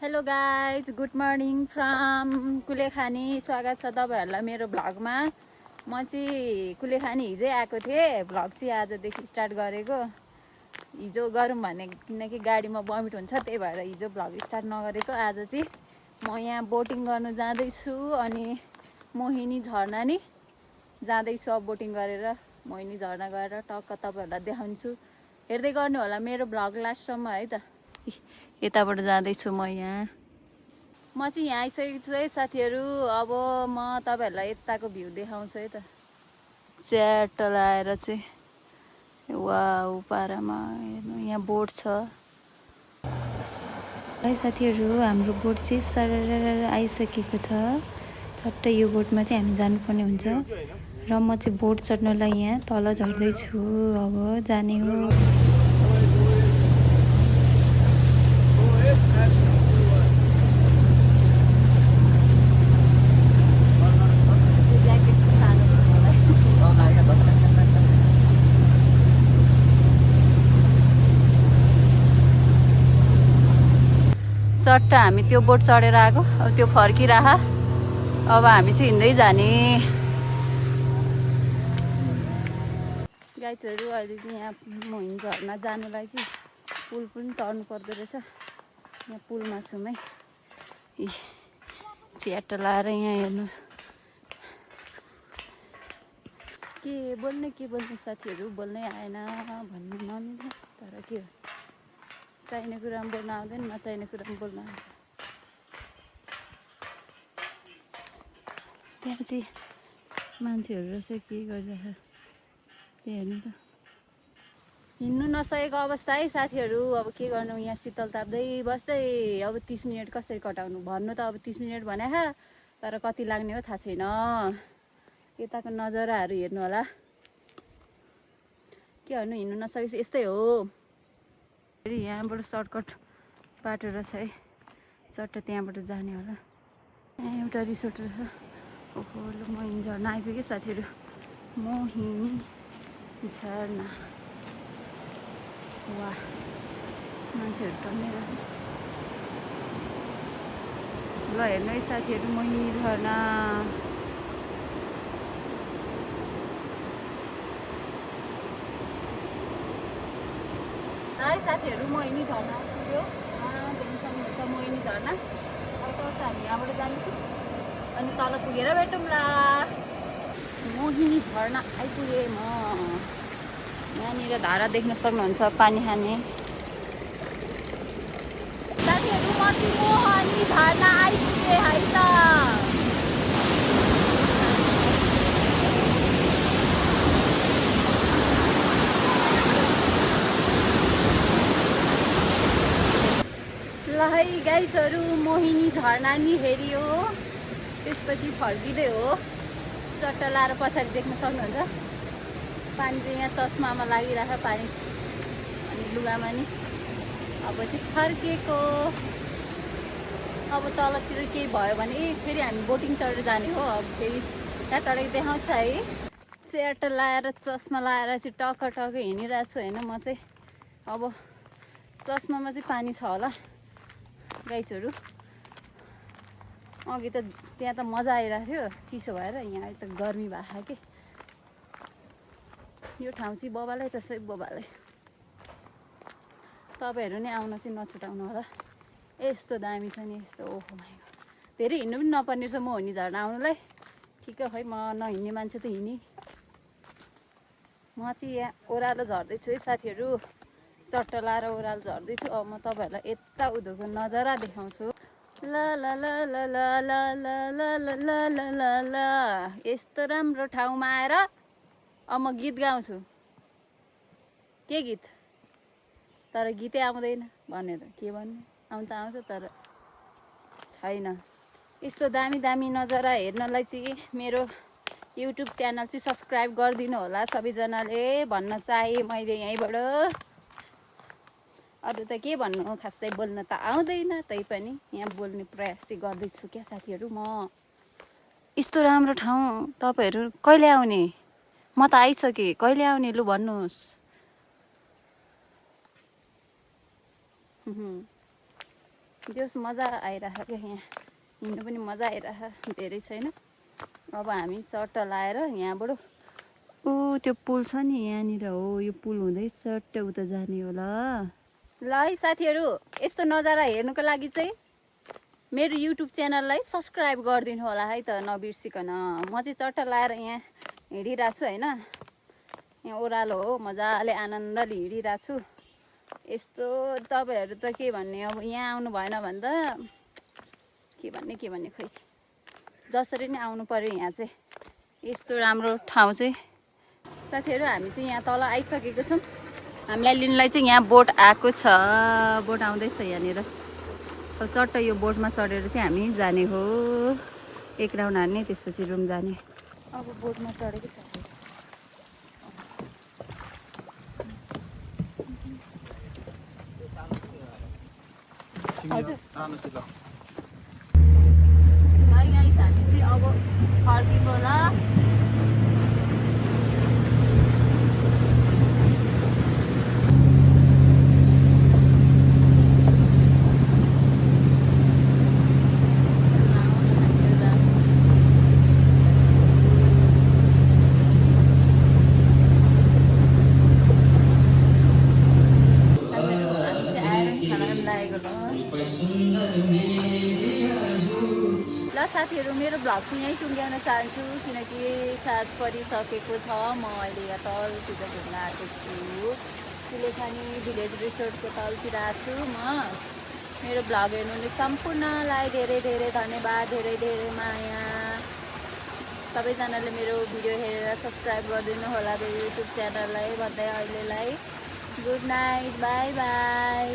Hello guys, good morning from Kulekhani. स्वागत छ तपाईँहरूलाई मेरो भ्लगमा। म चाहिँ कुलेखानी हिजै आएको थिएँ। भ्लग चाहिँ आजदेखि स्टार्ट गरेको। हिजो गरौँ भने किनकि गाडीमा बमिट हुन्छ, त्यही भएर हिजो भ्लग स्टार्ट नगरेको। आज चाहिँ म यहाँ बोटिङ गर्नु जाँदैछु अनि मोहिनी झरना नि जाँदैछु। अब बोटिङ गरेर मोहिनी झरना गएर टक्क तपाईँहरूलाई देखाउँछु। हेर्दै गर्नु होला मेरो भ्लग लास्टसम्म है त। यताबाट जाँदैछु म यहाँ चाहिँ यहाँ आइसकेको छु है साथीहरू। अब म तपाईँहरूलाई यताको भ्यू देखाउँछु है त। च्याट लाएर चाहिँ वाउ पारामा हेर्नु यहाँ बोट छ है साथीहरू। हाम्रो बोट चाहिँ सरर आइसकेको छ। चट्ट यो बोटमा चाहिँ हामी जानुपर्ने हुन्छ र म चाहिँ बोट चढ्नलाई यहाँ तल झर्दैछु। अब जाने हो। चट्ट हामी त्यो बोट चढेर आएको। अब त्यो फर्किरह। अब हामी चाहिँ हिँड्दै जाने। गाइजहरू अहिले चाहिँ यहाँ मोहिनी झरना जानुलाई चाहिँ पुल पनि तर्नु पर्दो रहेछ। यहाँ पुलमा छौँ है। च्याट लाएर यहाँ हेर्नु। के बोल्ने साथीहरू, बोल्नै आएन भन्नु नमिल्ने। तर के हो, चाहिने कुरा पनि बोल्न आउँदैन, नचाहिने कुरा पनि बोल्न आउँछ। त्यहाँ चाहिँ मान्छेहरू रहेछ के गरिरहेछ त्यही हेर्नु त। हिँड्नु नसकेको अवस्था है साथीहरू। अब के गर्नु, यहाँ शीतल ताप्दै बस्दै अब 30 मिनट कसरी कटाउनु। भन्नु त अब 30 मिनट भने तर कति लाग्ने हो थाहा छैन। यताको नजाराहरू हेर्नु होला। के गर्नु, हिँड्नु नसकेपछि यस्तै हो। फेरि यहाँबाट सर्टकट बाटो रहेछ है। चट्ट त्यहाँबाट जाने होला। यहाँ एउटा रिसोर्ट रहेछ। ओहो ल, मोहिनी झरना आइपुगेँ साथीहरू। मोहिनी झरना। वाह, मान्छेहरू टन्नै रहेछ। ल हेर्नु है साथीहरू, मोहिनी झरना। है साथीहरू, मोहिनी झरना आइपुग्यो। देख्न सक्नुहुन्छ मोहिनी झरना। अब टक्क हामी यहाँबाट जान्छौँ अनि तल पुगेर भेटौँला। मोहिनी झरना आइपुगेँ म। यहाँनिर धारा देख्न सक्नुहुन्छ, पानी खाने। साथीहरू, म चाहिँ मोहिनी झरना आइपुगेँ है त। ल है गाइजहरू, मोहिनी झरना नि हेरियो। त्यसपछि फर्किँदै हो। चट्टा लाएर पछाडि देख्न सक्नुहुन्छ पानी चाहिँ यहाँ चस्मामा लागिरहेको पानी अनि लुगामा नि। अब चाहिँ फर्केको। अब तलतिर केही भयो भने फेरि हामी बोटिङ चढेर जाने हो। अब फेरि त्यहाँ चढेको देखाउँछ है। स्याट लाएर चस्मा लाएर चाहिँ टक्क हिँडिरहेको छु होइन म चाहिँ। अब चस्मामा चाहिँ पानी छ होला गाइजहरू। अघि त त्यहाँ त मजा आइरहेको थियो चिसो भएर, यहाँ अहिले त गर्मी भएको के। यो ठाउँ चाहिँ बबालै त्यसै बबालै। तपाईँहरू नै आउन चाहिँ नछुटाउनु होला। यस्तो दामी छ नि यस्तो। ओहो माइ गड, धेरै हिँड्नु पनि नपर्ने रहेछ मोहिनी झरना आउनुलाई। ठिक है, म नहिँड्ने मान्छे त हिँडेँ। म चाहिँ यहाँ ओह्रालो झर्दैछु है साथीहरू। चट्टा लाएर ओह्रालो झर्दैछु। अब म तपाईँहरूलाई यता उधोको नजारा देखाउँछु। ल ल ल ल ल ल ल ल ल ल ल ल ल। यस्तो राम्रो ठाउँमा आएर अब म गीत गाउँछु। के गीत, तर गीतै आउँदैन भने त के भन्ने। आउनु त आउँछ तर छैन। यस्तो दामी दामी नजारा हेर्नलाई चाहिँ मेरो युट्युब च्यानल चाहिँ सब्सक्राइब गरिदिनु होला सबैजनाले भन्न चाहे मैले यहीँबाट। अरू त के भन्नु, खासै बोल्न त आउँदैन, तैपनि यहाँ बोल्ने प्रयास चाहिँ गर्दैछु क्या साथीहरू म। यस्तो राम्रो ठाउँ तपाईँहरू कहिले आउने? म त आइसकेँ, कहिले आउने लु भन्नुहोस्। जस मजा आइरहेको क्या यहाँ हिँड्नु पनि मजा आइरहेको धेरै छैन। अब हामी चट्ट लाएर यहाँबाट ऊ त्यो पुल छ नि यहाँनिर हो यो पुल हुँदै चट्ट उता जाने होला। ल है साथीहरू यस्तो नजारा हेर्नुको लागि चाहिँ मेरो युट्युब च्यानललाई सब्सक्राइब गरिदिनु होला है त नबिर्सिकन। म चाहिँ चट्ट लाएर यहाँ हिँडिरहेको छु होइन। यहाँ ओह्रालो हो मजाले आनन्दले हिँडिरहेको छु। यस्तो तपाईँहरू त के भन्ने अब यहाँ आउनु भएन भने त के भन्ने खै जसरी नै आउनु पर्यो यहाँ चाहिँ। यस्तो राम्रो ठाउँ चाहिँ साथीहरू हामी चाहिँ यहाँ तल आइसकेको छौँ। हामीलाई लिनलाई चाहिँ यहाँ बोट आएको छ। बोट आउँदैछ यहाँनिर। अब चट्ट यो बोटमा चढेर चाहिँ हामी जाने हो। एक राउन्ड हान्ने त्यसपछि रुम जाने। अब बोटमा चढेको साथीहरू हजुर हामी चाहिँ अब फर्केको होला। ल साथीहरू मेरो भ्लग चाहिँ यहीँ टुङ्ग्याउन चाहन्छु किनकि साँझ परिसकेको छ। म अहिले यहाँ तलतिर घुम्न आएको छु। कुलेखानी भिलेज रिसोर्टको तलतिर आएको छु म। मेरो भ्लग हेर्नुहुने सम्पूर्णलाई धेरै धेरै धन्यवाद, धेरै धेरै माया। सबैजनाले मेरो भिडियो हेरेर सब्सक्राइब गरिदिनु होला मेरो युट्युब च्यानललाई भन्दै अहिलेलाई गुड नाइट, बाई बाई।